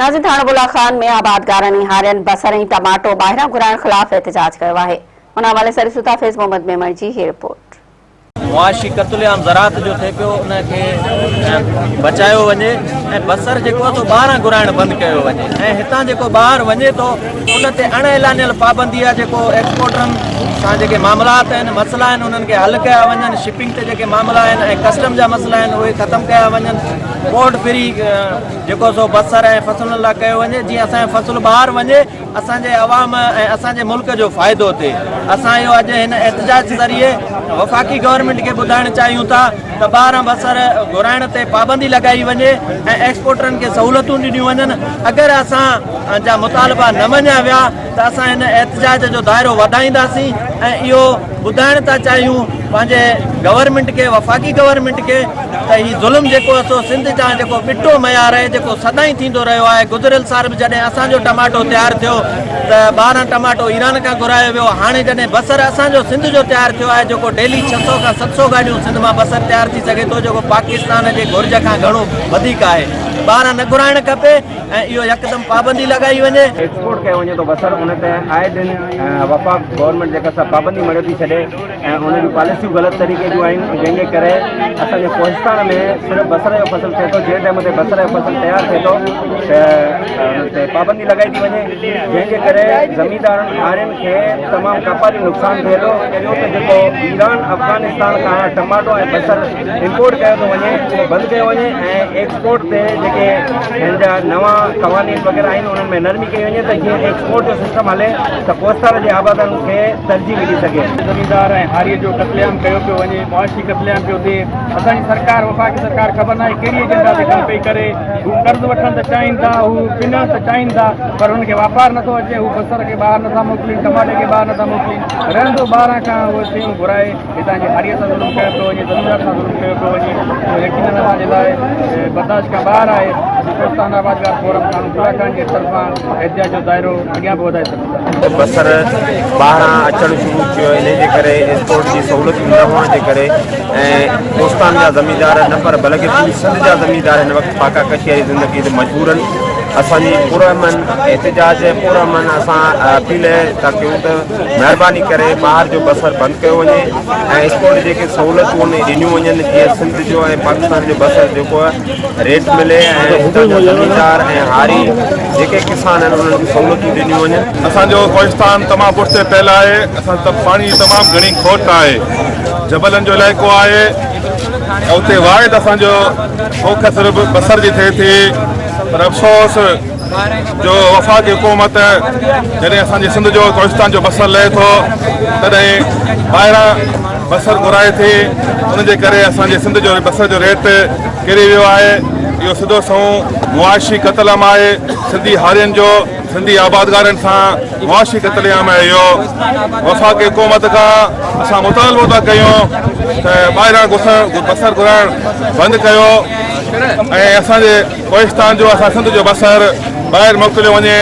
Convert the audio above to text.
ناظرين ٿاڻو بولا خان ۾ آبادگارن ۽ هارين بصر ۽ ٽماٽو ٻاهران گهرائڻ خلاف احتجاج ڪيو آهي ان حوالي سان ڏسون ٿا فيض محمد ميمڻ جي هي رپورٽ. معاشي قتل عام زراعت جو ٿئي پيو ان کي بچايو وڃي ۽ بصر جيڪو آهي سو ٻاهران گهرائڻ بند ڪيو وڃي ۽ هتان جيڪو ٻاهر وڃي ٿو ان تي اڻ اعلانيل پابندي آهي جيڪو ايڪسپورٽرن سان جيڪي معاملات آهن مسئلا آهن انهن کي حل ڪيا وڃن شپنگ تي جيڪي معاملا آهن ۽ ڪسٽم جا مسئلا آهن اهي ختم ڪيا وڃن پورٽ فري جيڪو سو بصر ۽ فصلن لاء ڪيو وڃي جيئن اسان جو فصل ٻاهر وڃي اسان جي عوام ۽ اسان جي ملڪ جو فائدو ٿئي اسان اهو اڄ هن احتجاج ذريعي وفاقي گورنمينٽ کي ٻڌائڻ چاهيون ٿا ته ٻاهران بصر گهرائڻ تي پابندي لڳائي وڃي ۽ ايڪسپورٽرن کي سهولتون ڏنيون وڃن اگر اسان جا مطالبا نه مڃيا ويا ته اسان هن احتجاج جو دائرو وڌائينداسين ۽ اهو ٻڌائڻ ٿا چاهيون پنهنجي گورنمينٽ کي وفاقي گورنمينٽ کي ته هي ظلم جيڪو سو سنڌ جا جيڪو ٻٽو معيار آهي جيڪو سدائين ٿيندو رهيو آهي گذريل سال به جڏهن اسان جو ٽماٽو تيار ٿيو ته ٻاهران ٽماٽو ايران کان گهرايو ويو هاڻي جڏهن بصر اسان جو سنڌ جو تيار ٿيو آهي جيڪو ڊيلي 600 کان 700 گاڏيون سنڌ مان بصر تيار ٿي سگهي ٿو جيڪو پاڪستان جي گهرج کان گهڻو وڌيڪ آهي ٻاهران نه گهرائڻ کپي ۽ اهو يڪدم پابندي لڳائي وڃي. ايڪسپورٽ ڪيو وڃي ٿو بصر ان تي آئي دن وفاق گورنمينٽ جيڪا سا پابندي مڙهي ٿي ڇڏي ۽ ان جون پاليسيون غلط طريقي جون آهن جنهن جي ڪري اسان جي ڪوهستان ۾ صرف بصر جو فصل ٿئي ٿو جنهن ٽائيم تي بصر جو فصل تيار ٿئي ٿو ته ان تي پابندي لڳائي ٿي وڃي جنهن جي ڪري زميندارن هارين کي تمام ڪاپاري نقصان ٿئي ٿو پهريون ته جيڪو ايران افغانستان کان ٽماٽو ۽ بصر امپورٽ ڪيو ٿو وڃي اهو بند ڪيو وڃي ۽ ايڪسپورٽ تي جيڪي هن جا نوان قوانين وغيره آهن انهن ۾ نرمي ڪئي وڃي ته جيئن ايڪسپورٽ جو سسٽم هلي ته ڪوهستان جي آبادن کي ترجيح ملي سگهي. زميندار ۽ هاريء جو قتل عام ڪيو پيو وڃي، معاشي قتل عام پيو ٿئي، اسان جي سرڪار وفاقي سرڪار خبر ناهي ڪهڙي ايجنڊا تي ڪم پئي ڪري، هو قرض وٺڻ ته چاهين ٿا، هو پنڻ ته چاهين ٿا پر هنن کي واپار نٿو اچي، هو بصر کي ٻاهر نٿا موڪلين، ٽماٽي کي ٻاهر نٿا موڪلين، رهندو ٻاهران کان اهي شيون گهرائي. هتان جي هاريء سان ظلم ڪيو پيو وڃي، زميندار سان ظلم ڪيو پيو وڃي، اهو يقينن اسان جي لاء برداشت کان ٻاهر آهي. اسين ڪوهستان آبادگار فورم ٿاڻو بولا خان جي طرفان احتجاج جو دائرو اڳيان به وڌائي سگهون ٿا. بصر ٻاهران اچڻ شروع ٿيو انهي جي ڪري ايڪسپورٽ جي سهولتون نه هئڻ جي ڪري ۽ ڪوهستان جا زميندار نه پر بلڪه پوري سنڌ جا زميندار هن وقت فاقا ڪشي واري زندگي تي مجبور آهن اسان جي پرامن احتجاج پرامن اسان اپيل ٿا ڪيون ته مهرباني ڪري ٻاهر جو بصر بند ڪيو وڃي ۽ اسپورٽ جيڪي سهولتون آهن ڏنيون وڃن جيئن سنڌ جو ۽ پاڪستان جو بصر جيڪو آهي ريٽ ملي ۽ هتان جا زميندار ۽ هاري جيڪي ڪسان آهن انهن کي سهولتون ڏنيون وڃن. اسان جو ڪوهستان تمام پٺتي پيل آهي اسان ته پاڻي جي تمام گهڻي کوٽ آهي جبلن جو علائقو آهي ۽ اتي واحد اسان جو پوک صرف بصر جي ٿئي ٿي پر افسوس جو وفاقي حڪومت جڏهن اسان جي سنڌ جو ڪوهستان جو بصر لهي ٿو تڏهن ٻاهران بصر گهرائي ٿي ان جي ڪري اسان جي سنڌ جو بصر جو ريٽ ڪري ويو آهي اهو سڌو سنئون معاشي قتل عام آهي سنڌي هارين جو سنڌي آبادگارن سان معاشي قتل عام آهي اهو وفاقي حڪومت کان اسان مطالبو ٿا ڪيون ته ٻاهران بصر گهرائڻ بند ڪيو ۽ اسان جي ڪوهستان جو اسان سنڌ جو بصر ٻاهر موڪليو وڃي.